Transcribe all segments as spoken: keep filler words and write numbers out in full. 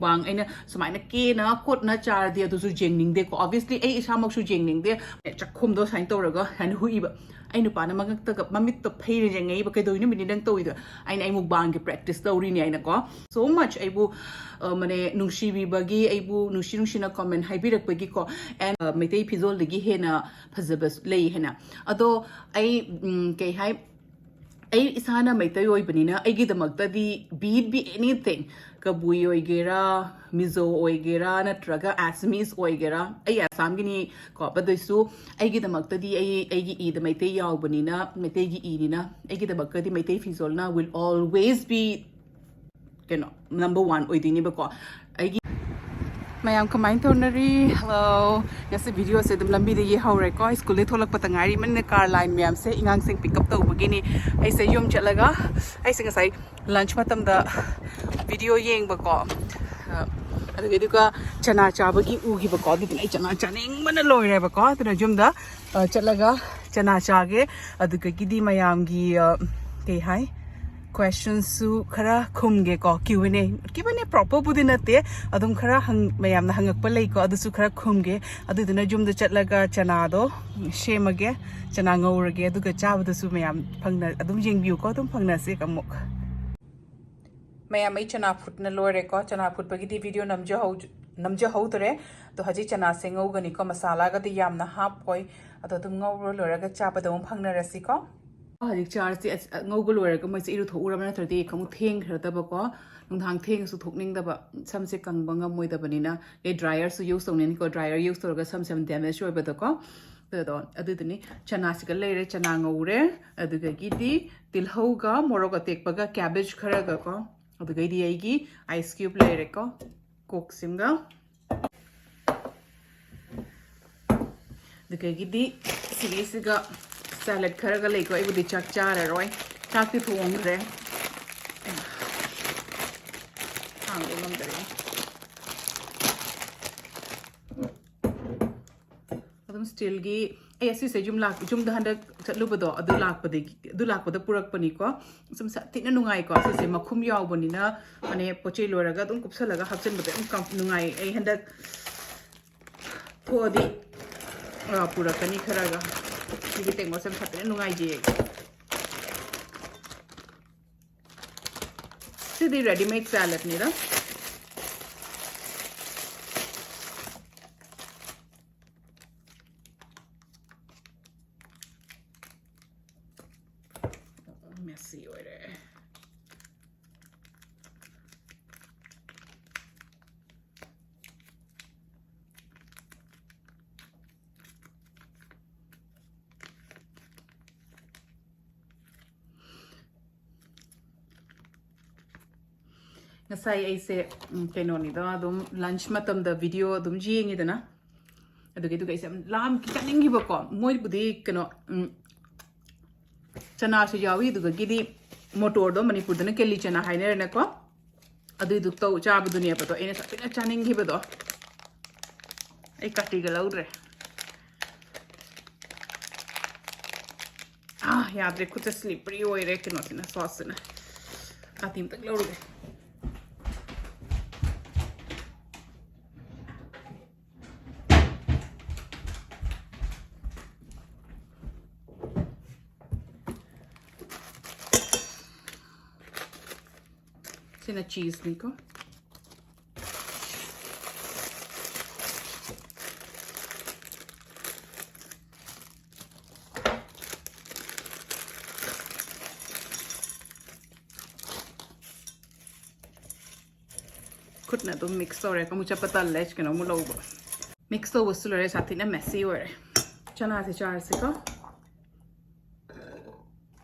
ꯋꯥꯡ ꯑꯩꯅ ꯁꯨꯃꯥꯏꯅ ꯀꯦꯅ ꯈꯣꯠꯅ ꯆꯥꯔꯗꯤ ꯑꯗꯨꯁꯨ ꯌꯦꯡꯅꯤꯡꯗꯦꯀꯣ꯫ Obviously ꯑꯩ ꯏꯁꯥꯃꯛꯁꯨ ꯌꯦꯡꯅꯤꯡꯗꯦ꯫ ꯆꯥꯛꯈꯨꯝꯗꯣ ꯁꯨꯃꯥꯏꯅ ꯇꯧꯔꯒ ꯁꯨꯃꯥꯏꯅ ꯍꯨꯏꯕ꯫ ꯑꯩ ꯅꯨꯄꯥꯅ ꯃꯉꯛꯇꯒ ꯃꯃꯤꯠꯇꯣ ꯐꯩꯔ ꯌꯦꯡꯉꯛꯏꯕ, "ꯀꯩꯗꯧꯔꯤꯅꯣ ꯃꯤꯅꯤ ꯅꯪ ꯇꯧꯔꯤꯗꯣ?" ꯑꯩꯅ ꯑꯩ mukbangꯒꯤ practice ꯇꯧꯔꯤꯅꯦ ꯍꯥꯏꯅꯀꯣ꯫ So much ꯑꯩꯕꯨ, ꯑ, ꯃꯅꯦ ꯅꯨꯡꯁꯤꯕꯤꯕꯒꯤ, ꯑꯩꯕꯨ ꯅꯨꯡꯁꯤ ꯅꯨꯡꯁꯤꯅ comment ꯍꯥꯏꯕꯤꯔꯛꯄꯒꯤꯀꯣ꯫ And, ꯑ, ꯃꯩꯇꯩ ꯐꯤꯖꯣꯜꯗꯒꯤ ꯍꯦꯟꯅ ꯐꯖꯕ ꯂꯩ ꯍꯥꯏꯅ꯫ ꯑꯗꯣ ꯑꯩ, ꯎꯝ, ꯀꯩ ꯍꯥꯏ, ꯑꯩ ꯏꯁꯥꯅ ꯃꯩꯇꯩ ꯑꯣꯏꯕꯅꯤꯅ ꯑꯩꯒꯤꯗꯃꯛꯇꯗꯤ, be it be anything, ꯀꯕꯨꯏ ꯑꯣꯏꯒꯦꯔꯥ, ꯃꯤꯖꯣ ꯑꯣꯏꯒꯦꯔꯥ, ꯅꯠꯇ꯭ꯔꯒ Assamese ꯑꯣꯏꯒꯦꯔꯥ, ꯑꯩ ꯑꯁꯥꯝꯒꯤꯅꯤ ꯀꯣ, but ꯑꯗꯨꯏꯁꯨ ꯑꯩꯒꯤꯗꯃꯛꯇꯗꯤ ꯑꯩ, ꯑꯩꯒꯤ ꯏꯗ ꯃꯩꯇꯩ ꯌꯥꯎꯕꯅꯤꯅ, ꯃꯩꯇꯩꯒꯤ ꯏꯅꯤꯅ ꯑꯩꯒꯤꯗꯃꯛꯇꯗꯤ ꯃꯩꯇꯩ ꯐꯤꯖꯣꯜꯅ will always be, ꯀꯩꯅꯣ, number one ꯑꯣꯏꯗꯣꯏꯅꯦꯕꯀꯣ꯫ ꯑꯩꯒꯤ ꯃꯌꯥꯝ ꯀꯃꯥꯏꯅ ꯇꯧꯅꯔꯤ? Hello꯫ ꯉꯁꯤ videoꯁꯦ ꯑꯗꯨꯝ ꯂꯝꯕꯤꯗꯒꯤ ꯍꯧꯔꯦꯀꯣ꯫ ꯁ꯭ꯀꯨꯜꯗꯒꯤ ꯊꯣꯛꯂꯛꯄꯗ ꯉꯥꯏꯔꯤꯕꯅꯤꯅ car line ꯃꯌꯥꯝꯁꯦ, ꯑꯉꯥꯡꯁꯤꯡ pick up ꯇꯧꯕꯒꯤꯅꯤ꯫ ꯑꯩꯁꯦ ꯌꯨꯝ ꯆꯠꯂꯒ, ꯑꯩꯁꯦ ꯉꯁꯥꯏ lunch ꯃꯇꯝꯗ video ꯌꯦꯡꯕꯀꯣ꯫ ꯑ, ꯑꯗꯨꯒ, ꯑꯗꯨꯒ ꯆꯅꯥ ꯆꯥꯕꯒꯤ ꯎꯈꯤꯕꯀꯣ꯫ ꯑꯗꯨꯗꯨꯅ ꯑꯩ ꯆꯅꯥ ꯆꯥꯅꯤꯡꯕꯅ ꯂꯣꯏꯔꯦꯕꯀꯣ꯫ ꯑꯗꯨꯅ ꯌꯨꯝꯗ, ꯑ, ꯆꯠꯂꯒ ꯆꯅꯥ ꯆꯥꯒꯦ꯫ ꯑꯗꯨꯗꯒꯤꯗꯤ ꯃꯌꯥꯝꯒꯤ, ꯑ, ꯀꯩ ꯍꯥꯏ, questionꯁꯨ ꯈꯔ ꯈꯨꯝꯒꯦꯀꯣ꯫ Q and A, Q and A properꯕꯨꯗꯤ ꯅꯠꯇꯦ, ꯑꯗꯨꯝ ꯈꯔ ꯍꯪ-, ꯃꯌꯥꯝꯅ ꯍꯪꯉꯛꯄ ꯂꯩꯀꯣ, ꯑꯗꯨꯁꯨ ꯈꯔ ꯈꯨꯝꯒꯦ꯫ ꯑꯗꯨꯗꯨꯅ ꯌꯨꯝꯗ ꯆꯠꯂꯒ ꯆꯅꯥꯗꯣ ꯁꯦꯝꯃꯒꯦ, ꯆꯅꯥ ꯉꯧꯔꯒꯦ, ꯑꯗꯨꯒ ꯆꯥꯕꯗꯁꯨ ꯃꯌꯥꯝ ꯐꯪꯅ-, ꯑꯗꯨꯝ ꯌꯦꯡꯕꯤꯌꯨꯀꯣ, ꯑꯗꯨꯝ ꯐꯪꯅꯁꯦ ꯑꯃꯨꯛ꯫ ꯃꯌꯥꯝ, ꯑꯩ ꯆꯅꯥ ꯐꯨꯠꯅ ꯂꯣꯏꯔꯦꯀꯣ꯫ ꯆꯅꯥ ꯐꯨꯠꯄꯒꯤꯗꯤ video ꯅꯝꯖꯍꯧ-, ꯅꯝꯖꯍꯧꯗ꯭ꯔꯦ꯫ ꯑꯗꯣ ꯍꯧꯖꯤꯛ ꯆꯅꯥꯁꯦ ꯉꯧꯒꯅꯤꯀꯣ, ꯃꯁꯥꯂꯥꯒꯗꯤ ꯌꯥꯝꯅ ꯍꯥꯞꯄꯣꯏ꯫ ꯑꯗꯣ ꯑꯗꯨꯝ ꯉꯧꯔ ꯂꯣꯏꯔꯒ ꯆꯥꯕꯗ ꯑꯃꯨꯛ ꯐꯪꯅꯔꯁꯤꯀꯣ꯫ ꯍꯧꯖꯤꯛ ꯆꯥꯔꯁꯤ꯫ ꯑꯁ, ꯉꯧꯕ ꯂꯣꯏꯔꯒ ꯃꯣꯏꯁꯦ ꯏꯔꯨꯊꯣꯛꯎꯔꯕ ꯅꯠꯇ꯭ꯔꯗꯤ ꯑꯃꯨꯛ ꯊꯦꯡꯈ꯭ꯔꯗꯕꯀꯣ꯫ ꯅꯨꯡꯗꯥꯡ ꯊꯦꯡꯉꯁꯨ ꯊꯣꯛꯅꯤꯡꯗꯕ, ꯁꯝꯁꯦ ꯀꯪꯕ ꯉꯝꯃꯣꯏꯗꯕꯅꯤꯅ꯫ ꯑꯦ, dryerꯁꯨ use ꯇꯧꯅꯤꯡꯉꯤꯀꯣ, dryer use ꯇꯧꯔꯒ ꯁꯝꯁꯦ ꯌꯥꯝ damage ꯑꯣꯏꯕꯗꯀꯣ꯫ ꯑꯗꯣ ꯑꯗꯨꯗꯨꯅꯤ, ꯆꯅꯥꯁꯤꯒ ꯂꯩꯔꯦ, ꯆꯅꯥ ꯉꯧꯔꯦ꯫ ꯑꯗꯨꯗꯒꯤꯗꯤ ꯇꯤꯜꯍꯧꯒ ꯃꯣꯔꯣꯛ ꯑꯇꯦꯛꯄꯒ cabbage ꯈꯔꯒꯀꯣ꯫ ꯑꯗꯨꯒꯩꯗꯤ ꯑꯩꯒꯤ ice cube ꯂꯩꯔꯦꯀꯣ, Cokeꯁꯤꯝꯒ꯫ ꯑꯗꯨꯗꯒꯤꯗꯤ ꯁꯤꯒꯤꯁꯤꯒ salad ꯈꯔꯒ ꯂꯩꯀꯣ꯫ ꯑꯩꯕꯨꯗꯤ ꯆꯥꯛ ꯆꯥꯔꯔꯣꯏ, ꯆꯥꯛꯇꯤ ꯊꯣꯡꯈ꯭ꯔꯦ꯫ ꯍꯥꯡꯕ ꯉꯝꯗꯔꯦ꯫ ꯑꯗꯨꯝ steelꯒꯤ, ꯑꯩ ꯑꯁꯤꯁꯦ ꯌꯨꯝ ꯂꯥꯛ-, ꯌꯨꯝꯗ ꯍꯟꯗꯛ ꯆꯠꯂꯨꯕꯗꯣ, ꯑꯗꯨ ꯂꯥꯛꯄꯗꯒꯤ, ꯑꯗꯨ ꯂꯥꯛꯄꯗ ꯄꯨꯔꯛꯄꯅꯤꯀꯣ꯫ ꯁꯨꯝ ꯁꯥ-, ꯊꯤꯅ ꯅꯨꯡꯉꯥꯏꯀꯣ꯫ ꯁꯤꯁꯦ ꯃꯈꯨꯝ ꯌꯥꯎꯕꯅꯤꯅ, ꯃꯥꯅꯦ, ꯄꯣꯠ ꯆꯩ ꯂꯣꯏꯔꯒ ꯑꯗꯨꯝ ꯀꯨꯞꯁꯜꯂꯒ ꯍꯥꯞꯆꯤꯟꯕꯗ ꯌꯥꯝ ꯀꯝ-, ꯅꯨꯡꯉꯥꯏ꯫ ꯑꯩ ꯍꯟꯗꯛ ꯊꯣꯛꯑꯗꯤ, ꯑ, ꯄꯨꯔꯛꯀꯅꯤ ꯈꯔꯒ꯫ ꯁꯤꯒꯤ ꯇꯦꯡꯀꯣꯠꯁꯦ ꯌꯥꯝ ꯁꯥꯊꯤꯅ ꯅꯨꯡꯉꯥꯏꯖꯩꯌꯦ꯫ ꯁꯤꯗꯤ readymade saladꯅꯤꯗ꯫ Messy ꯑꯣꯏꯔꯦ꯫ ꯉꯁꯥꯏ ꯑꯩꯁꯦ, ꯎꯝ, ꯀꯩꯅꯣꯅꯤꯗ, ꯑꯗꯨꯝ lunch ꯃꯇꯝꯗ video ꯑꯗꯨꯝ ꯌꯦꯡꯉꯤꯗꯅ, ꯑꯗꯨꯒꯤ, ꯑꯗꯨꯒ ꯑꯩꯁꯦ ꯌꯥꯝ ꯂꯥꯝ-, ꯆꯥꯅꯤꯡꯈꯤꯕꯀꯣ꯫ ꯃꯣꯏꯕꯨꯗꯤ ꯀꯩꯅꯣ, ꯎꯝ, ꯆꯅꯥꯁꯨ ꯌꯥꯎꯏ, ꯑꯗꯨꯗꯒꯤꯗꯤ ꯃꯣꯇꯣꯔꯗꯣ, ꯃꯅꯤꯄꯨꯔꯗꯅ ꯀꯦꯂꯤ ꯆꯅꯥ ꯍꯥꯏꯅꯔꯦꯅꯀꯣ, ꯑꯗꯨꯏꯗꯨ ꯇꯧ ꯆꯥꯕꯗꯨꯅꯦꯕꯗꯣ ꯑꯩꯅ ꯁꯥꯊꯤꯅ ꯆꯥꯅꯤꯡꯈꯤꯕꯗꯣ꯫ ꯑꯩ ꯀꯥꯇꯤꯒ ꯂꯧꯗ꯭ꯔꯦ꯫ ꯑꯥ, ꯌꯥꯗ꯭ꯔꯦ, ꯈꯨꯠꯁꯦ slippery ꯑꯣꯏꯔꯦ ꯀꯩꯅꯣꯁꯤꯅ, sauceꯁꯤꯅ꯫ ꯀꯥꯇꯤ ꯑꯝꯇꯪ ꯂꯧꯔꯨꯒꯦ꯫ ꯁꯤꯅ cheeseꯅꯤꯀꯣ꯫ ꯈꯨꯠꯅ ꯑꯗꯨꯝ mix ꯇꯧꯔꯦ꯫ ꯑꯃꯨꯛ ꯆꯠꯄ ꯇꯜꯂꯦ, ꯀꯩꯅꯣ ꯑꯃꯨꯛ ꯂꯧꯕ꯫ Mix ꯇꯧꯕꯁꯨ ꯂꯣꯏꯔꯦ, ꯁꯥꯊꯤꯅ messy ꯑꯣꯏꯔꯦ꯫ ꯆꯅꯥꯁꯦ ꯆꯥꯔꯁꯤꯀꯣ꯫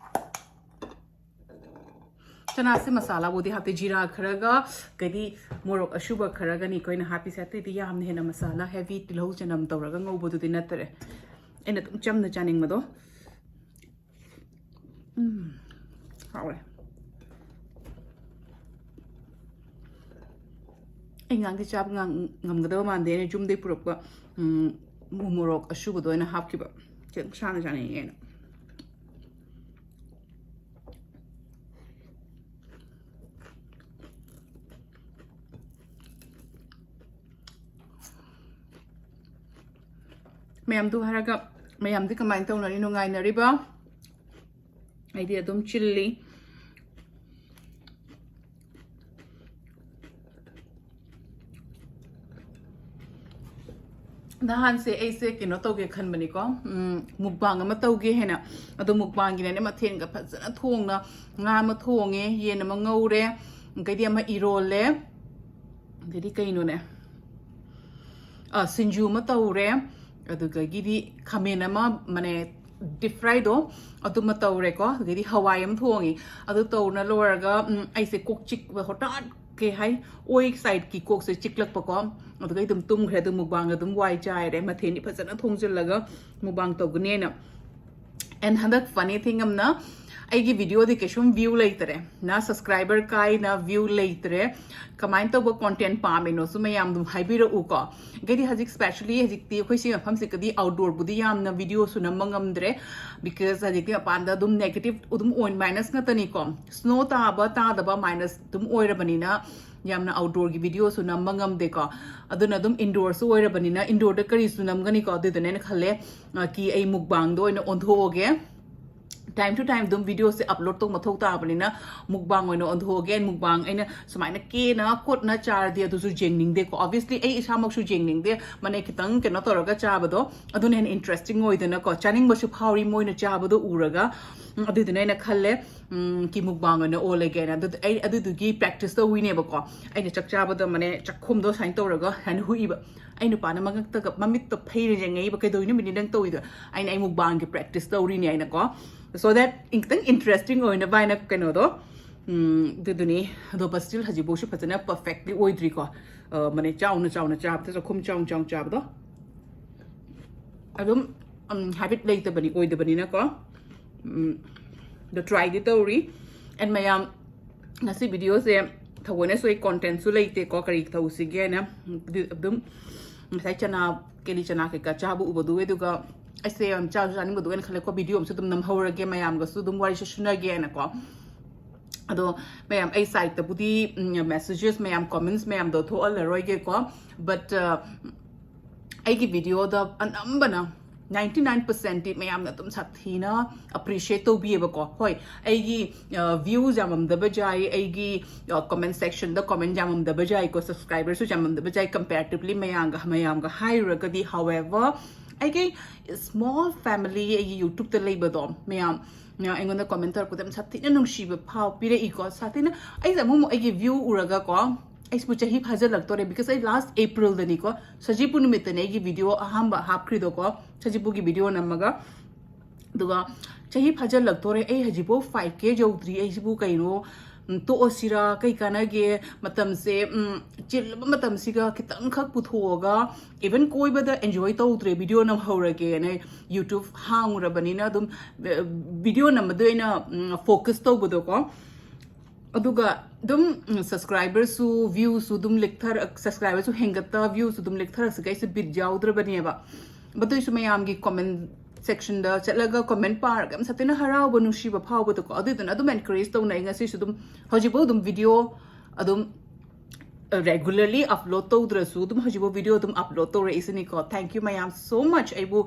ꯆꯅꯥꯁꯦ ꯃꯁꯥꯂꯥꯕꯨꯗꯤ ꯍꯥꯞꯇꯦ, ꯖꯤꯔꯥ ꯈꯔꯒ, ꯀꯩꯗꯤ, ꯃꯣꯔꯣꯛ ꯑꯁꯨꯕ ꯈꯔꯒꯅꯤ ꯑꯩꯈꯣꯏꯅ ꯍꯥꯞꯄꯤꯁꯦ꯫ ꯑꯇꯩꯗꯤ ꯌꯥꯝꯅ ꯍꯦꯟꯅ ꯃꯁꯥꯂꯥ heavy, ꯇꯤꯜꯍꯧ ꯆꯅꯝ ꯇꯧꯔꯒ ꯉꯧꯕꯗꯨꯗꯤ ꯅꯠꯇꯔꯦ꯫ ꯑꯩꯅ ꯑꯗꯨꯝ ꯆꯝꯅ ꯆꯥꯅꯤꯡꯕꯗꯣ꯫ ꯎꯝ, ꯍꯥꯎꯔꯦ꯫ ꯑꯩ ꯉꯥꯡꯗꯤ ꯆꯥꯕ ꯉꯝ-, ꯉꯝꯒꯗꯕ ꯃꯥꯟꯗꯦ꯫ ꯑꯩꯅ ꯌꯨꯝꯗꯩ ꯄꯨꯔꯛꯄ, ꯎꯝ, ꯎ ꯃꯣꯔꯣꯛ ꯑꯁꯨꯕꯗꯣ ꯑꯣꯏꯅ ꯍꯥꯞꯈꯤꯕ꯫ ꯈꯤꯇꯪ ꯁꯥꯅ ꯆꯥꯅꯤꯡꯉꯦꯅ꯫ ꯃꯌꯥꯝꯗꯨ ꯍꯥꯏꯔꯒ, ꯃꯌꯥꯝꯗꯤ ꯀꯃꯥꯏꯅ ꯇꯧꯅꯔꯤ? ꯅꯨꯡꯉꯥꯏꯅꯔꯤꯕ? ꯑꯩꯗꯤ ꯑꯗꯨꯝ ꯆꯤꯜꯂꯤ꯫ ꯅꯍꯥꯟꯁꯦ ꯑꯩꯁꯦ ꯀꯩꯅꯣ ꯇꯧꯒꯦ ꯈꯟꯕꯅꯤꯀꯣ, ꯎꯝ, mukbang ꯑꯃ ꯇꯧꯒꯦ ꯍꯥꯏꯅ꯫ ꯑꯗꯣ mukbangꯒꯤꯅꯅꯦ, ꯃꯊꯦꯜꯒ ꯐꯖꯅ ꯊꯣꯡꯅ, ꯉꯥ ꯑꯃ ꯊꯣꯡꯉꯦ, ꯌꯦꯟ ꯑꯃ ꯉꯧꯔꯦ, ꯑꯗꯩꯗꯤ ꯑꯃ ꯏꯔꯣꯜꯂꯦ, ꯑꯗꯩꯗꯤ ꯀꯩꯅꯣꯅꯦ, ꯑ, ꯁꯤꯡꯖꯨ ꯑꯃ ꯇꯧꯔꯦ, ꯑꯗꯨꯗꯒꯤꯗꯤ ꯈꯥꯃꯦꯟ ꯑꯃ, ꯃꯅꯦ, deep fryꯗꯣ, ꯑꯗꯨꯃ ꯇꯧꯔꯦꯀꯣ꯫ ꯑꯗꯒꯤꯗꯤ ꯍꯋꯥꯏ ꯑꯃ ꯊꯣꯡꯉꯤ꯫ ꯑꯗꯨ ꯇꯧꯅ ꯂꯣꯏꯔꯒ, ꯎꯝ, ꯑꯩꯁꯦ ꯀꯣꯛ ꯆꯤꯛꯄ, ꯍꯣꯇꯥꯠ ꯀꯩ ꯍꯥꯏ, ꯑꯣꯏ sideꯀꯤ ꯀꯣꯛꯁꯦ ꯆꯤꯛꯂꯛꯄꯀꯣ꯫ ꯑꯗꯨꯒ ꯑꯩ ꯑꯗꯨꯝ ꯇꯨꯝꯈ꯭ꯔꯦ꯫ ꯑꯗꯨ mukbangꯒ ꯑꯗꯨꯝ ꯋꯥꯏ ꯆꯥꯏꯔꯦ꯫ ꯃꯊꯦꯜꯗꯤ ꯐꯖꯅ ꯊꯣꯡꯖꯤꯜꯂꯒ mukbang ꯇꯧꯒꯅꯦꯅ꯫ And ꯍꯟꯗꯛ funny thing ꯑꯃꯅ, ꯑꯩꯒꯤ videoꯗꯤ ꯀꯩꯁꯨꯝ view ꯂꯩꯇ꯭ꯔꯦ, ꯅ subscriber ꯀꯥꯏꯅ view ꯂꯩꯇ꯭ꯔꯦ꯫ ꯀꯃꯥꯏꯅ ꯇꯧꯕ content ꯄꯥꯝꯃꯤꯅꯣꯁꯨ ꯃꯌꯥꯝ ꯑꯗꯨꯝ ꯍꯥꯏꯕꯤꯔꯛꯎꯀꯣ꯫ ꯑꯗꯩꯗꯤ ꯍꯧꯖꯤꯛ specially ꯍꯧꯖꯤꯛꯇꯤ ꯑꯩꯈꯣꯏ ꯁꯤ ꯃꯐꯝꯁꯤꯗꯗꯤ outdoorꯕꯨꯗꯤ ꯌꯥꯝꯅ videoꯁꯨ ꯅꯝꯕ ꯉꯝꯗ꯭ꯔꯦ, because ꯍꯧꯖꯤꯛꯇꯤ ꯃꯄꯥꯟꯗ ꯑꯗꯨꯝ negative ꯑꯗꯨꯝ ꯑꯣꯏ, minus ꯉꯥꯛꯇꯅꯤꯀꯣ꯫ Snow ꯇꯥꯕ ꯇꯥꯗꯕ minus ꯑꯗꯨꯝ ꯑꯣꯏꯔꯕꯅꯤꯅ, ꯌꯥꯝꯅ outdoorꯒꯤ videoꯁꯨ ꯅꯝꯕ ꯉꯝꯗꯦꯀꯣ꯫ ꯑꯗꯨꯅ ꯑꯗꯨꯝ indoorꯁꯨ ꯑꯣꯏꯔꯕꯅꯤꯅ, indoorꯗ ꯀꯔꯤꯁꯨ ꯅꯝꯒꯅꯤꯀꯣ꯫ ꯑꯗꯨꯗꯨꯅ ꯑꯩꯅ ꯈꯜꯂꯦ, ꯑ, ꯀꯤ ꯑꯩ mukbangꯗ ꯑꯣꯏꯅ ꯑꯣꯟꯊꯣꯛꯑꯒꯦ꯫ Time to time ꯑꯗꯨꯝ videoꯁꯦ upload ꯇꯧ ꯃꯊꯧ ꯇꯥꯕꯅꯤꯅ, mukbang ꯑꯣꯏꯅ ꯑꯣꯟꯊꯣꯛꯑꯒꯦ꯫ Mukbang ꯑꯩꯅ ꯁꯨꯃꯥꯏꯅ ꯀꯦꯅ ꯈꯣꯠꯅ ꯆꯥꯔꯗꯤ ꯑꯗꯨꯁꯨ ꯌꯦꯡꯅꯤꯡꯗꯦꯀꯣ꯫ Obviously ꯑꯩ ꯏꯁꯥꯃꯛꯁꯨ ꯌꯦꯡꯅꯤꯡꯗꯦ, ꯃꯅꯦ, ꯈꯤꯇꯪ ꯀꯩꯅꯣ ꯇꯧꯔꯒ ꯆꯥꯕꯗꯣ, ꯑꯗꯨꯅ ꯍꯦꯟꯅ interesting ꯑꯣꯏꯗꯅꯀꯣ, ꯆꯥꯅꯤꯡꯕꯁꯨ ꯐꯥꯎꯔꯤ ꯃꯣꯏꯅ ꯆꯥꯕꯗꯣ ꯎꯔꯒ꯫ ꯎꯝ, ꯑꯗꯨꯗꯨꯅ ꯑꯩꯅ ꯈꯜꯂꯦ, ꯎꯝ, ꯀꯤ mukbang ꯑꯣꯏꯅ ꯑꯣꯜꯂꯒꯦꯅ꯫ ꯑꯗꯨ ꯑꯩ ꯑꯗꯨꯗꯨꯒꯤ practice ꯇꯧꯔꯤꯅꯦꯕꯀꯣ꯫ ꯑꯩꯅ ꯆꯥꯛ ꯆꯥꯕꯗ, ꯃꯅꯦ, ꯆꯥꯛꯈꯨꯝꯗꯣ ꯁꯨꯃꯥꯏꯅ ꯇꯧꯔꯒ ꯁꯨꯃꯥꯏꯅ ꯍꯨꯏꯕ꯫ ꯑꯩ ꯅꯨꯄꯥꯅ ꯃꯉꯛꯇꯒ ꯃꯃꯤꯠꯇꯣ ꯐꯩꯔ ꯌꯦꯡꯉꯛꯏꯕ, "ꯀꯩꯗꯧꯔꯤꯅꯣ ꯃꯤꯅꯤ ꯅꯪ ꯇꯧꯔꯤꯗꯣ?" ꯑꯩꯅ, "ꯑꯩ mukbangꯒꯤ practice ꯇꯧꯔꯤꯅꯦ" ꯍꯥꯏꯅꯀꯣ꯫ So that ꯈꯤꯇꯪ interesting ꯑꯣꯏꯅꯕ ꯍꯥꯏꯅ ꯀꯩꯅꯣꯗꯣ, ꯎꯝ, ꯑꯗꯨꯗꯨꯅꯤ꯫ ꯑꯗꯣ but still ꯍꯧꯖꯤꯛꯐꯥꯎꯁꯨ ꯐꯖꯅ perfectly ꯑꯣꯏꯗ꯭ꯔꯤꯀꯣ꯫ ꯑ, ꯃꯅꯦ, ꯆꯥꯎꯅ ꯆꯥꯎꯅ ꯆꯥꯕꯗ, ꯆꯥꯛꯈꯨꯝ ꯆꯥꯎꯅ ꯆꯥꯎꯅ ꯆꯥꯕꯗꯣ꯫ ꯑꯗꯨꯝ, ꯎꯝ, habit ꯂꯩꯇꯕꯅꯤ, ꯑꯣꯏꯗꯕꯅꯤꯅꯀꯣ꯫ ꯎꯝ, ꯑꯗꯣ tryꯗꯤ ꯇꯧꯔꯤ꯫ And ꯃꯌꯥꯝ, ꯉꯁꯤ videoꯁꯦ ꯊꯑꯣꯏꯅꯁꯨ ꯑꯩ contentꯁꯨ ꯂꯩꯇꯦꯀꯣ, ꯀꯔꯤ ꯇꯧꯁꯤꯒꯦ ꯍꯥꯏꯅ꯫ ꯑꯗꯨ ꯑꯗꯨꯝ ꯉꯁꯥꯏ ꯆꯅꯥ, ꯀꯦꯂꯤ ꯆꯅꯥ ꯀꯩꯀꯥ ꯆꯥꯕ ꯎꯕꯗꯨꯒꯤ, ꯑꯗꯨꯒ ꯑꯩꯁꯦ ꯌꯥꯝ ꯆꯥꯁꯨ ꯆꯥꯅꯤꯡꯕꯗꯨꯒꯤ ꯑꯩꯅ ꯈꯜꯂꯦꯀꯣ, video ꯑꯃꯁꯨ ꯑꯗꯨꯝ ꯅꯝꯍꯧꯔꯒꯦ, ꯃꯌꯥꯝꯒꯁꯨ ꯑꯗꯨꯝ ꯋꯥꯔꯤꯁꯨ ꯁꯨꯅꯒꯦ ꯍꯥꯏꯅꯀꯣ꯫ ꯑꯗꯣ ꯃꯌꯥꯝ, ꯑꯩ sideꯇꯕꯨꯗꯤ, ꯎꯝ, messages ꯃꯌꯥꯝ, comments ꯃꯌꯥꯝꯗꯣ ꯊꯣꯛꯍꯜꯂꯔꯣꯏꯒꯦꯀꯣ, but, ꯑ, ꯑꯩꯒꯤ videoꯗ ꯑꯅꯝꯕꯅ ninety nine percentꯗꯤ ꯃꯌꯥꯝꯅ ꯑꯗꯨꯝ ꯁꯥꯊꯤꯅ appreciate ꯇꯧꯕꯤꯌꯦꯕꯀꯣ꯫ ꯍꯣꯏ, ꯑꯩꯒꯤ views ꯌꯥꯝꯃꯝꯗꯕ ꯌꯥꯏ, ꯑꯩꯒꯤ comment sectionꯗ comment ꯌꯥꯝꯃꯝꯗꯕ ꯌꯥꯏꯀꯣ, subscriberꯁꯨ ꯌꯥꯝꯃꯝꯗꯕ ꯌꯥꯏ comparatively ꯃꯌꯥꯝꯒ ꯃꯌꯥꯝꯒ ꯍꯥꯏꯔꯨꯔꯒꯗꯤ꯫ However, ꯑꯩꯒꯤ small family, ꯑꯩꯒꯤ YouTubeꯇ ꯂꯩꯕꯗꯣ ꯃꯌꯥꯝ ꯑꯩꯉꯣꯟꯗ comment ꯇꯧꯔꯛꯄꯗ ꯌꯥꯝ ꯁꯥꯊꯤꯅ ꯅꯨꯡꯁꯤꯕ ꯐꯥꯎ ꯄꯤꯔꯛꯏꯀꯣ꯫ ꯁꯥꯊꯤꯅ ꯑꯩꯁꯦ ꯑꯃꯨꯛ ꯑꯃꯨꯛ ꯑꯩꯒꯤ view ꯎꯔꯒꯀꯣ, ꯑꯩꯁꯤꯕꯨ ꯆꯍꯤ ꯐꯥꯖꯤꯜꯂꯛꯇꯣꯔꯦ, because ꯑꯩ last Aprilꯗꯅꯤꯀꯣ, ꯁꯖꯤꯕꯨ ꯅꯨꯃꯤꯠꯇꯅꯦ ꯑꯩꯒꯤ video ꯑꯍꯥꯟꯕ ꯍꯥꯞꯈ꯭ꯔꯤꯗꯣꯀꯣ, ꯁꯖꯤꯕꯨꯒꯤ video ꯅꯝꯃꯒ꯫ ꯑꯗꯨꯒ ꯆꯍꯤ ꯐꯥꯖꯤꯜꯂꯛꯇꯣꯔꯦ, ꯑꯩ ꯍꯧꯖꯤꯛꯐꯥꯎ five K ꯌꯧꯗ꯭ꯔꯤ, ꯑꯩꯁꯤꯕꯨ ꯀꯩꯅꯣ, ꯎꯝ, ꯇꯣꯛꯑꯁꯤꯔꯥ, ꯀꯩ ꯀꯥꯟꯅꯒꯦ, ꯃꯇꯝꯁꯦ ꯎꯝ, ꯆꯤꯜꯂꯕ ꯃꯇꯝꯁꯤꯒ ꯈꯤꯇꯪꯈꯛ ꯄꯨꯊꯣꯛꯑꯒ, even ꯀꯣꯏꯕꯗ enjoy ꯇꯧꯗ꯭ꯔꯦ, video ꯅꯝꯍꯧꯔꯒꯦꯅ YouTube ꯍꯥꯡꯉꯨꯔꯕꯅꯤꯅ ꯑꯗꯨꯝ video ꯅꯝꯕꯗ ꯑꯣꯏꯅ ꯎꯝ, focus ꯇꯧꯕꯗꯣꯀꯣ꯫ ꯑꯗꯨꯒ ꯑꯗꯨꯝ subscriberꯁꯨ viewꯁꯨ ꯑꯗꯨꯝ ꯂꯤꯛꯊꯔꯛ subscriberꯁꯨ ꯍꯦꯟꯒꯠꯇ viewꯁꯨ ꯑꯗꯨꯝ ꯂꯤꯛꯊꯔꯛꯁꯤꯒ ꯑꯩꯁꯨ bit ꯌꯥꯎꯗ꯭ꯔꯕꯅꯦꯕ꯫ ꯑꯗꯨꯏꯁꯨ ꯃꯌꯥꯝꯒꯤ comment sectionꯗ ꯆꯠꯂꯒ comment ꯄꯥꯔꯒ ꯌꯥꯝ ꯁꯥꯊꯤꯅ ꯍꯔꯥꯎꯕ, ꯅꯨꯡꯁꯤꯕ ꯐꯥꯎꯕꯗꯣꯀꯣ꯫ ꯑꯗꯨꯏꯗꯨꯅ ꯑꯗꯨꯝ encourage ꯇꯧꯅ ꯑꯩ ꯉꯁꯤꯁꯨ ꯑꯗꯨꯝ ꯍꯧꯖꯤꯛꯐꯥꯎ ꯑꯗꯨꯝ video ꯑꯗꯨꯝ regularly upload ꯇꯧꯗ꯭ꯔꯁꯨ ꯑꯗꯨꯝ ꯍꯧꯖꯤꯛꯐꯥꯎ video ꯑꯗꯨꯝ upload ꯇꯧꯔꯛꯏꯁꯤꯅꯤꯀꯣ꯫ Thank you ꯃꯌꯥꯝ, so much ꯑꯩꯕꯨ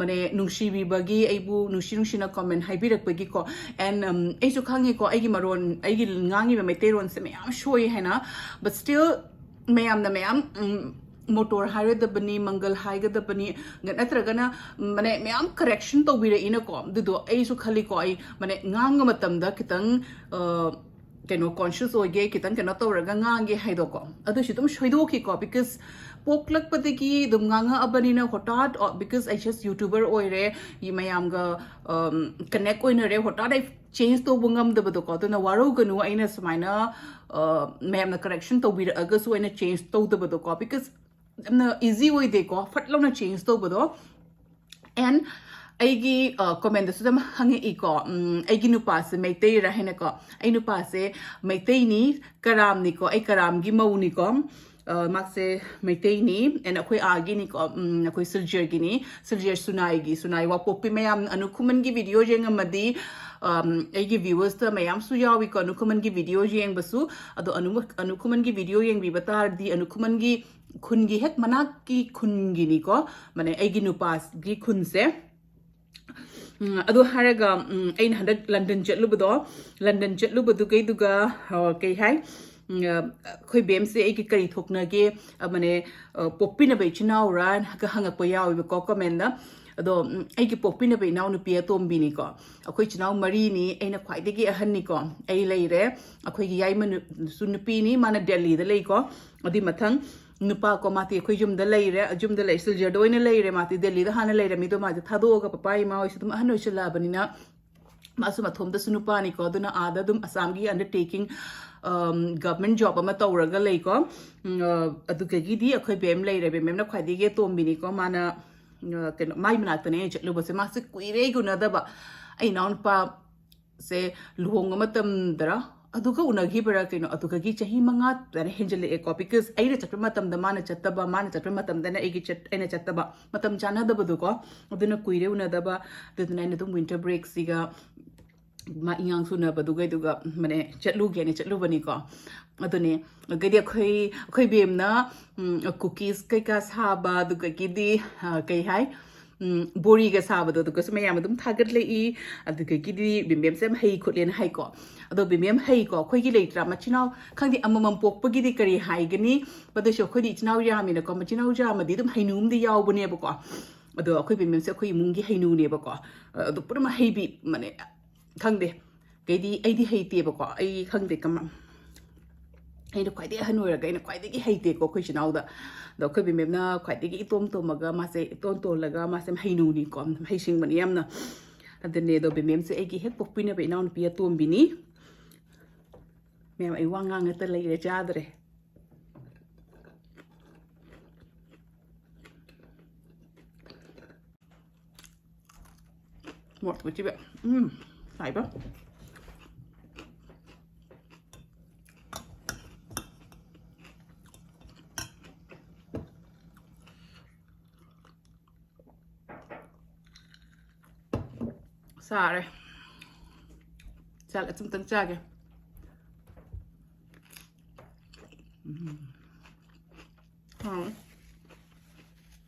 ꯃꯅꯦ ꯅꯨꯡꯁꯤꯕꯤꯕꯒꯤ, ꯑꯩꯕꯨ ꯅꯨꯡꯁꯤ ꯅꯨꯡꯁꯤꯅ comment ꯍꯥꯏꯕꯤꯔꯛꯄꯒꯤꯀꯣ꯫ And ꯑꯩꯁꯨ ꯈꯪꯉꯦꯀꯣ, ꯑꯩꯒꯤ ꯃꯔꯣꯟ, ꯑꯩꯒꯤ ꯉꯥꯡꯉꯤꯕ ꯃꯩꯇꯩꯔꯣꯟꯁꯦ ꯃꯌꯥꯝ ꯁꯣꯏ ꯍꯥꯏꯅ, but still ꯃꯌꯥꯝꯅ ꯃꯌꯥꯝ ꯃꯣꯇꯣꯔ ꯍꯥꯏꯔꯣꯏꯗꯕꯅꯤ, ꯃꯪꯒꯜ ꯍꯥꯏꯒꯗꯕꯅꯤ, ꯅꯠꯇ꯭ꯔꯒꯅ ꯃꯅꯦ ꯃꯌꯥꯝ correction ꯇꯧꯕꯤꯔꯛꯏꯅꯀꯣ꯫ ꯑꯗꯨꯗꯣ ꯑꯩꯁꯨ ꯈꯜꯂꯤꯀꯣ, ꯑꯩ ꯃꯅꯦ ꯉꯥꯡꯕ ꯃꯇꯝꯗ ꯈꯤꯇꯪ ꯀꯩꯅꯣ conscious ꯑꯣꯏꯒꯦ, ꯈꯤꯇꯪ ꯀꯩꯅꯣ ꯇꯧꯔꯒ ꯉꯥꯡꯒꯦ ꯍꯥꯏꯗꯣꯀꯣ꯫ ꯑꯗꯨꯁꯨ ꯑꯗꯨꯝ ꯁꯣꯏꯗꯣꯛꯈꯤꯀꯣ, because ꯄꯣꯛꯂꯛꯄꯗꯒꯤ ꯑꯗꯨꯝ ꯉꯥꯡꯉꯛꯑꯕꯅꯤꯅ ꯍꯣꯇꯥꯠ, because ꯑꯩ just YouTuber ꯑꯣꯏꯔꯦ, ꯃꯌꯥꯝꯒ connect ꯑꯣꯏꯅꯔꯦ, ꯍꯣꯇꯥꯠ ꯑꯩ change ꯇꯧꯕ ꯉꯝꯗꯕꯗꯣꯀꯣ꯫ ꯑꯗꯨꯅ ꯋꯥꯔꯧꯒꯅꯨ, ꯑꯩꯅ ꯁꯨꯃꯥꯏꯅ ꯃꯌꯥꯝꯅ correction ꯇꯧꯕꯤꯔꯛꯑꯒꯁꯨ ꯑꯩꯅ change ꯇꯧꯗꯕꯗꯣꯀꯣ, because ꯌꯥꯝꯅ easy ꯑꯣꯏꯗꯦꯀꯣ ꯐꯠ ꯂꯥꯎꯅ change ꯇꯧꯕꯗꯣ꯫ And ꯑꯩꯒꯤ commentꯗꯁꯨ ꯑꯗꯨꯝ ꯍꯪꯉꯛꯏꯀꯣ, ꯑꯩꯒꯤ ꯅꯨꯄꯥꯁꯦ ꯃꯩꯇꯩꯔꯥ ꯍꯥꯏꯅꯀꯣ꯫ ꯑꯩ ꯅꯨꯄꯥꯁꯦ ꯃꯩꯇꯩꯅꯤ, ꯀꯔꯥꯝꯅꯤꯀꯣ, ꯑꯩ ꯀꯔꯥꯝꯒꯤ ꯃꯧꯅꯤꯀꯣ꯫ ꯃꯥꯁꯦ ꯃꯩꯇꯩꯅꯤ, and ꯑꯩꯈꯣꯏ ꯑꯥꯒꯤꯅꯤꯀꯣ, ꯑꯩꯈꯣꯏ ꯁꯤꯜꯆꯔꯒꯤꯅꯤ, ꯁꯤꯜꯆꯔ ꯁꯨꯅꯥꯏꯒꯤ, ꯁꯨꯅꯥꯏ ꯋꯥꯄꯣꯛꯄꯤ꯫ ꯃꯌꯥꯝ ꯑꯅꯨ ꯈꯨꯃꯟꯒꯤ video ꯌꯦꯡꯉꯝꯃꯗꯤ ꯑꯩꯒꯤ viewersꯇ ꯃꯌꯥꯝꯁꯨ ꯌꯥꯎꯏꯀꯣ ꯑꯅꯨ ꯈꯨꯃꯟꯒꯤ video ꯌꯦꯡꯕꯁꯨ꯫ ꯑꯗꯣ ꯑꯅꯨ ꯑꯅꯨ ꯈꯨꯃꯟꯒꯤ video ꯌꯦꯡꯕꯤꯕ ꯇꯥꯔꯗꯤ ꯑꯅꯨ ꯈꯨꯃꯟꯒꯤ ꯈꯨꯟꯒꯤ ꯍꯦꯛ ꯃꯅꯥꯛꯀꯤ ꯈꯨꯟꯒꯤꯅꯤꯀꯣ, ꯃꯥꯅꯦ, ꯑꯩꯒꯤ ꯅꯨꯄꯥꯒꯤ ꯈꯨꯟꯁꯦ꯫ ꯎꯝ, ꯑꯗꯨ ꯍꯥꯏꯔꯒ, ꯎꯝ, ꯑꯩꯅ ꯍꯟꯗꯛ ꯂꯟꯗꯟ ꯆꯠꯂꯨꯕꯗꯣ, ꯂꯟꯗꯟ ꯆꯠꯂꯨꯕꯗꯨꯒꯩꯗꯨꯒ, ꯑ, ꯀꯩ ꯍꯥꯏ, ꯎꯝ, ꯑ, ꯑꯩꯈꯣꯏ ꯕꯦꯝꯁꯦ ꯑꯩꯒꯤ ꯀꯔꯤ ꯊꯣꯛꯅꯒꯦ, ꯑꯃꯅꯦ, ꯑ, ꯄꯣꯛꯄꯤꯅꯕ ꯏꯆꯤꯟ ꯏꯅꯥꯎꯔꯥ ꯍꯪꯉꯛꯄ ꯌꯥꯎꯋꯦꯕꯀꯣ comment-ꯇ꯫ ꯑꯗꯣ, ꯎꯝ, ꯑꯩꯒꯤ ꯄꯣꯛꯄꯤꯅꯕ ꯏꯅꯥꯎꯅꯨꯄꯤ ꯑꯇꯣꯝꯕꯤꯅꯤꯀꯣ꯫ ꯑꯩꯈꯣꯏ ꯏꯆꯤꯟ ꯏꯅꯥꯎ ꯃꯔꯤꯅꯤ, ꯑꯩꯅ ꯈ꯭ꯋꯥꯏꯗꯒꯤ ꯑꯍꯟꯅꯤꯀꯣ꯫ ꯑꯩ ꯂꯩꯔꯦ, ꯑꯩꯈꯣꯏꯒꯤ ꯌꯥꯏꯃꯁꯨ ꯅꯨꯄꯤꯅꯤ, ꯃꯥꯅ ꯗꯦꯜꯂꯤꯗ ꯂꯩꯀꯣ꯫ ꯑꯗꯨꯏ ꯃꯊꯪ ꯅꯨꯄꯥ ꯀꯣ, ꯃꯥꯗꯤ ꯑꯩꯈꯣꯏ ꯌꯨꯝꯗ ꯂꯩꯔꯦ, ꯌꯨꯝꯗ ꯂꯩ, ꯁꯤꯜꯆꯔꯗ ꯑꯣꯏꯅ ꯂꯩꯔꯦ꯫ ꯃꯥꯗꯤ ꯗꯦꯜꯂꯤꯗ ꯍꯥꯟꯅ ꯂꯩꯔꯝꯃꯤꯗꯣ, ꯃꯥꯗꯤ ꯊꯥꯗꯣꯛꯑꯒ ꯄꯄꯥ ꯏꯃꯥ ꯍꯣꯏꯁꯨ ꯑꯗꯨꯝ ꯑꯍꯟ ꯑꯣꯏꯁꯤꯜꯂꯛꯑꯕꯅꯤꯅ ꯃꯥꯁꯨ ꯃꯊꯣꯝꯗꯁꯨ ꯅꯨꯄꯥꯅꯤꯀꯣ, ꯑꯗꯨꯅ ꯑꯥꯗ ꯑꯗꯨꯝ ꯑꯁꯥꯝꯒꯤ undertaking, ꯎꯝ, government job ꯑꯃ ꯇꯧꯔꯒ ꯂꯩꯀꯣ꯫ ꯎꯝ, ꯑ, ꯑꯗꯨꯗꯒꯤꯗꯤ ꯑꯩꯈꯣꯏ ꯕꯦꯝ ꯂꯩꯔꯦ, ꯕꯦꯝꯅ ꯈ꯭ꯋꯥꯏꯗꯒꯤ ꯑꯇꯣꯝꯕꯤꯅꯤꯀꯣ꯫ ꯃꯥꯅ, ꯎꯝ, ꯑ, ꯀꯩꯅꯣ, ꯃꯥꯏ ꯃꯅꯥꯛꯇꯅꯦ ꯑꯩꯅ ꯆꯠꯂꯨꯕꯁꯦ꯫ ꯃꯥꯁꯦ ꯀꯨꯏꯔꯦ ꯑꯩꯒ ꯎꯅꯗꯕ꯫ ꯑꯩ ꯏꯅꯥꯎꯅꯨꯄꯥ ꯁꯦ ꯂꯨꯍꯣꯡꯕ ꯃꯇꯝꯗꯔ ꯑꯗꯨꯒ ꯎꯅꯈꯤꯕꯔꯥ ꯀꯩꯅꯣ, ꯑꯗꯨꯗꯒꯤ ꯆꯍꯤ ꯃꯉꯥ ꯇꯔꯦꯠ ꯍꯦꯟꯖꯜꯂꯛꯑꯦꯀꯣ, because ꯑꯩꯅ ꯆꯠꯄ ꯃꯇꯝꯗ ꯃꯥꯅ ꯆꯠꯇꯕ, ꯃꯥꯅ ꯆꯠꯄ ꯃꯇꯝꯗꯅ ꯑꯩꯒꯤ ꯆꯠ-, ꯑꯩꯅ ꯆꯠꯇꯕ, ꯃꯇꯝ ꯆꯥꯟꯅꯗꯕꯗꯣꯀꯣ꯫ ꯑꯗꯨꯅ ꯀꯨꯏꯔꯦ ꯎꯅꯗꯕ꯫ ꯑꯗꯨꯗꯨꯅ ꯑꯩꯅ ꯑꯗꯨꯝ winter break-ꯁꯤꯒ ꯃꯥ ꯏꯉꯥꯡ ꯁꯨꯅꯕꯗꯨꯒ ꯑꯗꯨꯒ ꯃꯅꯦ ꯆꯠꯂꯨꯒꯦꯅ ꯆꯠꯂꯨꯕꯅꯤꯀꯣ꯫ ꯑꯗꯨꯅꯦ, ꯑꯗꯒꯤꯗꯤ ꯑꯩꯈꯣꯏ, ꯑꯩꯈꯣꯏ ꯕꯦꯝꯅ, ꯎꯝ, cookies ꯀꯩꯀꯥ ꯁꯥꯕ, ꯑꯗꯨꯗꯒꯤꯗꯤ, ꯑ, ꯀꯩ ꯍꯥꯏ, ꯎꯝ, ꯕꯣꯔꯤꯒ ꯁꯥꯕꯗꯣ, ꯑꯗꯨꯒꯁꯨ ꯃꯌꯥꯝ ꯑꯗꯨꯝ ꯊꯥꯒꯠꯂꯛꯏ꯫ ꯑꯗꯨꯗꯒꯤꯗꯤ ꯕꯦꯝꯕꯦꯝꯁꯦ ꯌꯥꯝ ꯍꯩ ꯈꯣꯠꯂꯦꯅ ꯍꯥꯏꯀꯣ꯫ ꯑꯗꯣ ꯕꯦꯝꯕꯦꯝ ꯍꯩꯀꯣ, ꯑꯩꯈꯣꯏꯒꯤ ꯂꯩꯇ꯭ꯔꯥ, ꯃꯆꯤꯟ ꯃꯅꯥꯎ, ꯈꯪꯗꯦ, ꯑꯃꯃꯝ ꯄꯣꯛꯄꯒꯤꯗꯤ ꯀꯔꯤ ꯍꯥꯏꯒꯅꯤ? ꯑꯗꯨꯁꯨ ꯑꯩꯈꯣꯏꯗꯤ ꯏꯆꯤꯟ ꯏꯅꯥꯎ ꯌꯥꯝꯃꯤꯅꯀꯣ, ꯃꯆꯤꯟ ꯃꯅꯥꯎ ꯌꯥꯝꯃꯗꯤ ꯑꯗꯨꯝ ꯍꯩꯅꯨ ꯑꯃꯗꯤ ꯌꯥꯎꯕꯅꯦꯕꯀꯣ꯫ ꯑꯗꯣ ꯑꯩꯈꯣꯏ ꯕꯦꯝꯕꯦꯝꯁꯦ ꯑꯩꯈꯣꯏ ꯏꯃꯨꯡꯒꯤ ꯍꯩꯅꯨꯅꯦꯕꯀꯣ꯫ ꯑꯗꯣ ꯄꯨꯔꯥ ꯍꯩꯕꯤ, ꯃꯥꯅꯦ, ꯈꯪꯗꯦ꯫ ꯀꯩꯗꯤ ꯑꯩꯗꯤ ꯍꯩꯇꯦꯕꯀꯣ, ꯑꯩ ꯈꯪꯗꯦ ꯀꯃ-, ꯑꯩꯅ ꯈ꯭ꯋꯥꯏꯗꯒꯤ ꯑꯍꯟ ꯑꯣꯏꯔꯒ ꯑꯩꯅ ꯈ꯭ꯋꯥꯏꯗꯒꯤ ꯍꯩꯇꯦꯀꯣ ꯑꯩꯈꯣꯏ ꯏꯆꯤꯟ ꯏꯅꯥꯎꯗ꯫ ꯑꯗꯣ ꯑꯩꯈꯣꯏ ꯕꯦꯝꯕꯦꯝꯅ ꯈ꯭ꯋꯥꯏꯗꯒꯤ ꯏꯇꯣꯝ ꯇꯣꯝꯃꯒ, ꯃꯥꯁꯦ ꯏꯇꯣꯟ ꯇꯣꯜꯂꯒ, ꯃꯥꯁꯦ ꯍꯩꯅꯨꯅꯤꯀꯣ, ꯍꯩꯁꯤꯡꯕꯅꯤ ꯌꯥꯝꯅ꯫ ꯑꯗꯨꯅꯦ, ꯑꯗꯣ ꯕꯦꯝꯕꯦꯝꯁꯦ ꯑꯩꯒꯤ ꯍꯦꯛ ꯄꯣꯛꯄꯤꯅꯕ ꯏꯅꯥꯎꯅꯨꯄꯤ ꯑꯇꯣꯝꯕꯤꯅꯤ꯫ ꯃꯌꯥꯝ, ꯑꯩ ꯋꯥ ꯉꯥꯡꯉꯛꯇ ꯂꯩꯔꯦ, ꯆꯥꯗ꯭ꯔꯦ꯫ ꯃꯣꯔꯣꯛ ꯃꯦꯠꯄꯤꯕ꯫ ꯎꯝ, ꯁꯥꯏꯕ꯫ ꯁꯥꯔꯦ꯫ ꯆꯥꯛ ꯑꯆꯨꯝꯇꯪ ꯆꯥꯒꯦ꯫ ꯎꯝ꯫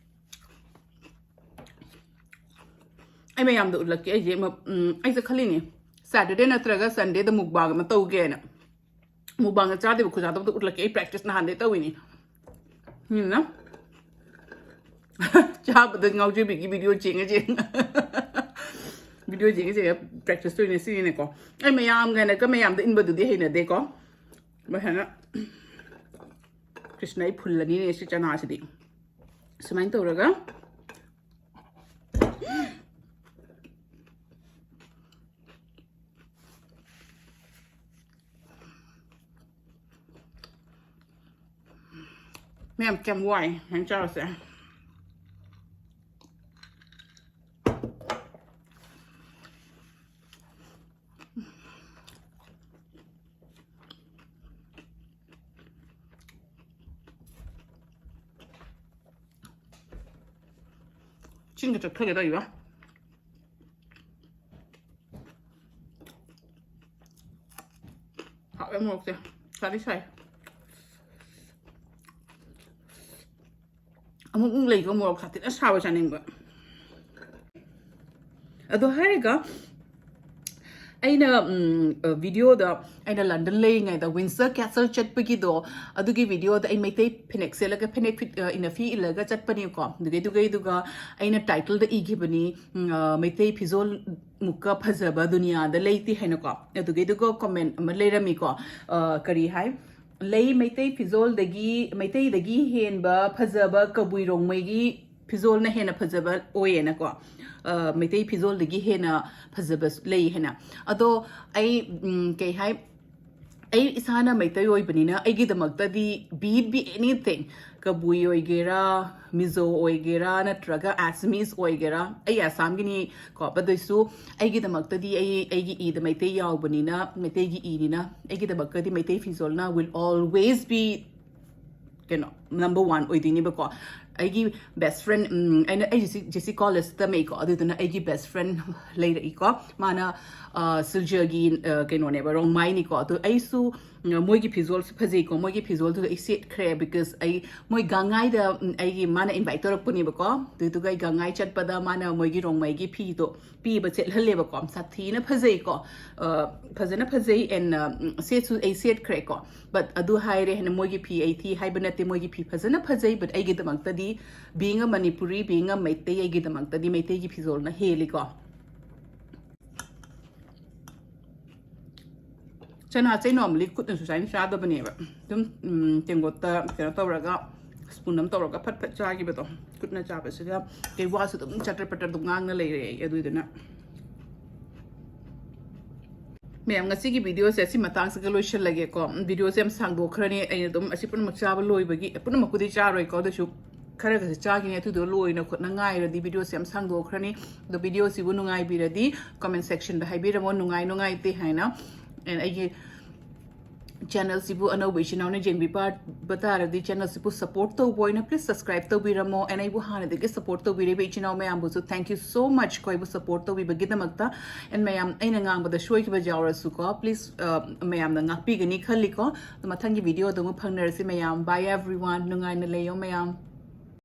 ꯃꯌꯥꯝꯗ ꯎꯠꯂꯛꯀꯦ ꯑꯩꯁꯦ ꯃ- ꯎꯝ, ꯑꯩꯁꯦ ꯈꯜꯂꯤꯅꯦ, ꯁꯦꯇꯔꯗꯦ ꯅꯠꯇ꯭ꯔꯒ ꯁꯟꯗꯦꯗ ꯃꯨꯛꯕꯥꯡ ꯑꯃ ꯇꯧꯒꯦꯅ꯫ ꯃꯨꯛꯕꯥꯡꯒ ꯆꯥꯗꯦꯕ ꯈꯨꯖꯥꯗꯕꯗ ꯎꯠꯂꯛꯀꯦ꯫ ꯑꯩ ꯄ꯭ꯔꯦꯛꯇꯤꯁ ꯅꯍꯥꯟꯗꯩ ꯇꯧꯏꯅꯤ꯫ ꯃꯤꯅ ꯆꯥꯕꯗ ꯉꯥꯎꯖꯕꯤꯒꯤ ꯚꯤꯗꯤꯑꯣ ꯆꯦꯡꯉ ꯆꯦꯡꯉ ꯚꯤꯗꯤꯑꯣ ꯆꯦꯡꯉ ꯆꯦꯡꯉ ꯄ꯭ꯔꯦꯛꯇꯤꯁ ꯇꯧꯔꯤꯅꯦ ꯁꯤꯅꯤꯅꯦꯀꯣ꯫ ꯑꯩ ꯃꯌꯥꯝꯒꯅꯒ ꯃꯌꯥꯝꯗ ꯏꯟꯕꯗꯨꯗꯤ ꯍꯩꯅꯗꯦꯀꯣ꯫ ꯃꯁꯥꯅ ꯀ꯭ꯔꯤꯁꯅ ꯑꯩ ꯐꯨꯜꯂꯅꯤꯅꯦ ꯁꯤ ꯆꯅꯥꯁꯤꯗꯤ꯫ ꯁꯨꯃꯥꯏꯅ ꯇꯧꯔꯒ ꯃꯌꯥꯝ ꯀꯌꯥꯝ ꯋꯥꯏ ꯁꯨꯃꯥꯏꯅ ꯆꯥꯕꯁꯦ꯫ ꯆꯤꯟꯒ ꯆꯠꯈ꯭ꯔꯒꯦ ꯇꯧꯔꯤꯕ꯫ ꯍꯥꯎꯋꯦ ꯃꯣꯔꯣꯛꯁꯦ꯫ ꯁꯥꯗꯤ ꯁꯥꯏ꯫ ꯑꯃꯨꯛ ꯑꯃꯨꯛ ꯂꯩꯀꯣ ꯃꯣꯔꯣꯛ ꯁꯥꯊꯤꯅ ꯁꯥꯕ ꯆꯥꯅꯤꯡꯕ꯫ ꯑꯗꯣ ꯍꯥꯏꯔꯒ ꯑꯩꯅ ꯎꯝ, ꯚꯤꯗꯤꯑꯣꯗ ꯑꯩꯅ ꯂꯟꯗꯟ ꯂꯩꯔꯤꯉꯩꯗ ꯋꯤꯟꯁꯔ ꯀꯦꯁꯜ ꯆꯠꯄꯒꯤꯗꯣ, ꯑꯗꯨꯒꯤ ꯚꯤꯗꯤꯑꯣꯗ ꯑꯩ ꯃꯩꯇꯩ ꯐꯅꯦꯛ ꯁꯦꯠꯂꯒ ꯐꯅꯦꯛ ꯐꯤꯠ ꯏꯟꯅ ꯐꯤ ꯏꯜꯂꯒ ꯆꯠꯄꯅꯦꯕꯀꯣ꯫ ꯑꯗꯨꯒꯩꯗꯨꯒꯩꯗꯨꯒ ꯑꯩꯅ ꯇꯥꯏꯇꯜꯗ ꯏꯈꯤꯕꯅꯤ, ꯎꯝ, ꯃꯩꯇꯩ ꯐꯤꯖꯣꯜ ꯃꯨꯛꯀ ꯐꯖꯕ ꯗꯨꯅꯤꯌꯥꯗ ꯂꯩꯇꯦ ꯍꯥꯏꯅꯀꯣ꯫ ꯑꯗꯨꯒꯩꯗꯨꯒ ꯀꯣꯃꯦꯟ ꯑꯃ ꯂꯩꯔꯝꯃꯤꯀꯣ꯫ ꯀꯔꯤ ꯍꯥꯏ? ꯂꯩ ꯃꯩꯇꯩ ꯐꯤꯖꯣꯜꯗꯒꯤ, ꯃꯩꯇꯩꯗꯒꯤ ꯍꯦꯟꯕ ꯐꯖꯕ ꯀꯕꯨꯏ ꯔꯣꯡꯃꯩꯒꯤ ꯐꯤꯖꯣꯜꯅ ꯍꯦꯟꯅ ꯐꯖꯕ ꯑꯣꯏꯌꯦꯅꯀꯣ꯫ ꯃꯩꯇꯩ ꯐꯤꯖꯣꯜꯗꯒꯤ ꯍꯦꯟꯅ ꯐꯖꯕ ꯂꯩ ꯍꯥꯏꯅ꯫ ꯑꯗꯣ ꯑꯩ ꯀꯩ ꯍꯥꯏ, ꯑꯩ ꯏꯁꯥꯅ ꯃꯩꯇꯩ ꯑꯣꯏꯕꯅꯤꯅ ꯑꯩꯒꯤꯗꯃꯛꯇꯗꯤ, be it be anything, ꯀꯕꯨꯏ ꯑꯣꯏꯒꯦꯔꯥ, ꯃꯤꯖꯣ ꯑꯣꯏꯒꯦꯔꯥ, ꯅꯠꯇ꯭ꯔꯒ ꯑꯁꯥꯃꯤꯁ ꯑꯣꯏꯒꯦꯔꯥ, ꯑꯩ ꯑꯁꯥꯝꯒꯤꯅꯤ ꯀꯣ, ꯑꯗꯨꯏꯁꯨ ꯑꯩꯒꯤꯗꯃꯛꯇꯗꯤ, ꯑꯩ ꯑꯩꯒꯤ ꯏꯗ ꯃꯩꯇꯩ ꯌꯥꯎꯕꯅꯤꯅ, ꯃꯩꯇꯩꯒꯤ ꯏꯅꯤꯅ, ꯑꯩꯒꯤꯗꯃꯛꯇꯗꯤ ꯃꯩꯇꯩ ꯐꯤꯖꯣꯜꯅ will always be, ꯀꯩꯅꯣ, number one ꯑꯣꯏꯗꯣꯏꯅꯦꯕꯀꯣ꯫ ꯑꯩꯒꯤ ꯕꯦꯁ ꯐ꯭ꯔꯦꯟ, ꯑꯩꯅ ꯑꯩ ꯖꯦ ꯁꯤ ꯀꯣꯂꯦꯖ ꯇꯝꯃꯛꯏꯀꯣ, ꯑꯗꯨꯗꯨꯅ ꯑꯩꯒꯤ ꯕꯦꯁ ꯐ꯭ꯔꯦꯟ ꯂꯩꯔꯛꯏꯀꯣ꯫ ꯃꯥꯅ ꯁꯤꯜꯆꯔꯒꯤ ꯀꯩꯅꯣꯅꯦꯕ, ꯔꯣꯡꯃꯥꯏꯅꯤꯀꯣ꯫ ꯑꯗꯣ ꯑꯩꯁꯨ ꯃꯣꯏꯒꯤ ꯐꯤꯖꯣꯜꯁꯨ ꯐꯖꯩꯀꯣ, ꯃꯣꯏꯒꯤ ꯐꯤꯖꯣꯜꯗꯨꯗ ꯑꯩ ꯁꯦꯠꯈ꯭ꯔꯦ꯫ ꯕꯤꯀꯣꯁ ꯑꯩ ꯃꯣꯏ ꯒꯥꯡꯉꯥꯏꯗ ꯑꯩꯒꯤ ꯃꯥꯅ ꯏꯟꯚꯥꯏꯠ ꯇꯧꯔꯛꯄꯅꯦꯕꯀꯣ꯫ ꯑꯗꯨꯗꯨꯒ ꯑꯩ ꯒꯥꯡꯉꯥꯏ ꯆꯠꯄꯗ ꯃꯥꯅ ꯃꯣꯏꯒꯤ ꯔꯣꯡꯃꯩꯒꯤ ꯐꯤꯗꯣ ꯄꯤꯕ ꯆꯠꯍꯜꯂꯦꯕꯀꯣ꯫ ꯁꯥꯊꯤꯅ ꯐꯖꯩꯀꯣ꯫ ꯐꯖꯅ ꯐꯖꯩ꯫ ꯑꯦꯟ ꯁꯦꯠꯁꯨ ꯑꯩ ꯁꯦꯠꯈ꯭ꯔꯦꯀꯣ꯫ ꯕꯠ ꯑꯗꯨ ꯍꯥꯏꯔꯦ ꯍꯥꯏꯅ ꯃꯣꯏꯒꯤ ꯐꯤ ꯑꯩ ꯊꯤ ꯍꯥꯏꯕ ꯅꯠꯇꯦ꯫ ꯃꯣꯏꯒꯤ ꯐꯤ ꯐꯖꯅ ꯐꯖꯩ꯫ ꯕꯠ ꯑꯩꯒꯤꯗꯃꯛꯇꯗꯤ, being a Manipuri, being a Meitei, ꯑꯩꯒꯤꯗꯃꯛꯇꯗꯤ ꯃꯩꯇꯩꯒꯤ ꯐꯤꯖꯣꯜꯅ ꯍꯦꯜꯂꯤꯀꯣ꯫ ꯆꯅꯥꯁꯦ normally ꯈꯨꯠꯅꯁꯨ ꯁꯨꯃꯥꯏꯅ ꯆꯥꯗꯕꯅꯦꯕ꯫ ꯑꯗꯨꯝ ꯇꯦꯡꯀꯣꯠꯇ ꯀꯩꯅꯣ ꯇꯧꯔꯒ, ꯁ꯭ꯄꯨꯟ ꯑꯃ ꯇꯧꯔꯒ ꯐꯠ ꯐꯠ ꯆꯥꯈꯤꯕꯗꯣ꯫ ꯈꯨꯠꯅ ꯆꯥꯕꯁꯤꯗ ꯀꯩ ꯋꯥꯁꯨ ꯑꯗꯨꯝ ꯆꯇꯔ ꯄꯇꯔ ꯑꯗꯨꯝ ꯉꯥꯡꯅ ꯂꯩꯔꯦ ꯑꯩ꯫ ꯑꯗꯨꯏꯗꯨꯅ ꯃꯌꯥꯝ, ꯉꯁꯤꯒꯤ ꯚꯤꯗꯤꯑꯣꯁꯦ ꯑꯁꯤ ꯃꯇꯥꯡꯁꯤꯒ ꯂꯣꯏꯁꯤꯜꯂꯒꯦꯀꯣ꯫ ꯚꯤꯗꯤꯑꯣꯁꯦ ꯌꯥꯝ ꯁꯥꯡꯗꯣꯛꯈ꯭ꯔꯅꯤ꯫ ꯑꯩꯅ ꯑꯗꯨꯝ ꯑꯁꯤ ꯄꯨꯝꯅꯃꯛ ꯆꯥꯕ ꯂꯣꯏꯕꯒꯤ, ꯄꯨꯝꯅꯃꯛꯄꯨꯗꯤ ꯆꯥꯔꯣꯏꯀꯣ, ꯑꯗꯨꯁꯨ ꯈꯔ ꯈꯔꯁꯦ ꯆꯥꯈꯤꯅꯤ꯫ ꯑꯗꯨꯗꯣ ꯂꯣꯏꯅ ꯈꯣꯠꯅ ꯉꯥꯏꯔꯗꯤ ꯚꯤꯗꯤꯑꯣꯁꯦ ꯌꯥꯝ ꯁꯥꯡꯗꯣꯛꯈ꯭ꯔꯅꯤ꯫ ꯑꯗꯣ ꯚꯤꯗꯤꯑꯣꯁꯤꯕꯨ ꯅꯨꯡꯉꯥꯏꯕꯤꯔꯗꯤ comment sectionꯗ ꯍꯥꯏꯕꯤꯔꯝꯃꯣ, ꯅꯨꯡꯉꯥꯏ ꯅꯨꯡꯉꯥꯏꯇꯦ ꯍꯥꯏꯅ꯫ ꯑꯩꯒꯤ ꯆꯦꯅꯦꯜꯁꯤꯕꯨ ꯑꯅꯧꯕ ꯏꯆꯤꯟ ꯏꯅꯥꯎꯅ ꯌꯦꯡꯕꯤꯕ ꯇꯥꯔꯗꯤ, ꯆꯦꯅꯦꯜꯁꯤꯕꯨ ꯁꯞꯄꯣꯔꯠ ꯇꯧꯕ ꯑꯣꯏꯅ please subscribe ꯇꯧꯕꯤꯔꯝꯃꯣ꯫ ꯑꯦꯟ ꯑꯩꯕꯨ ꯍꯥꯟꯅꯗꯒꯤ ꯁꯞꯄꯣꯔꯠ ꯇꯧꯕꯤꯔꯤꯕ ꯏꯆꯤꯟ ꯏꯅꯥꯎ ꯃꯌꯥꯝꯕꯨꯁꯨ thank you so much ꯀꯣ, ꯑꯩꯕꯨ ꯁꯞꯄꯣꯔꯠ ꯇꯧꯕꯤꯕꯒꯤꯗꯃꯛꯇ꯫ ꯑꯦꯟ ꯃꯌꯥꯝ, ꯑꯩꯅ ꯉꯥꯡꯕꯗ ꯁꯣꯏꯈꯤꯕ ꯌꯥꯎꯔꯁꯨꯀꯣ, please, ꯃꯌꯥꯝꯅ ꯉꯥꯛꯄꯤꯒꯅꯤ ꯈꯜꯂꯤꯀꯣ꯫ ꯑꯗꯣ ꯃꯊꯪꯒꯤ ꯚꯤꯗꯤꯑꯣꯗ ꯑꯃꯨꯛ ꯐꯪꯅꯔꯁꯤ ꯃꯌꯥꯝ꯫ Bye everyone, ꯅꯨꯡꯉꯥꯏꯅ ꯂꯩꯌꯣ ꯃꯌꯥꯝ꯫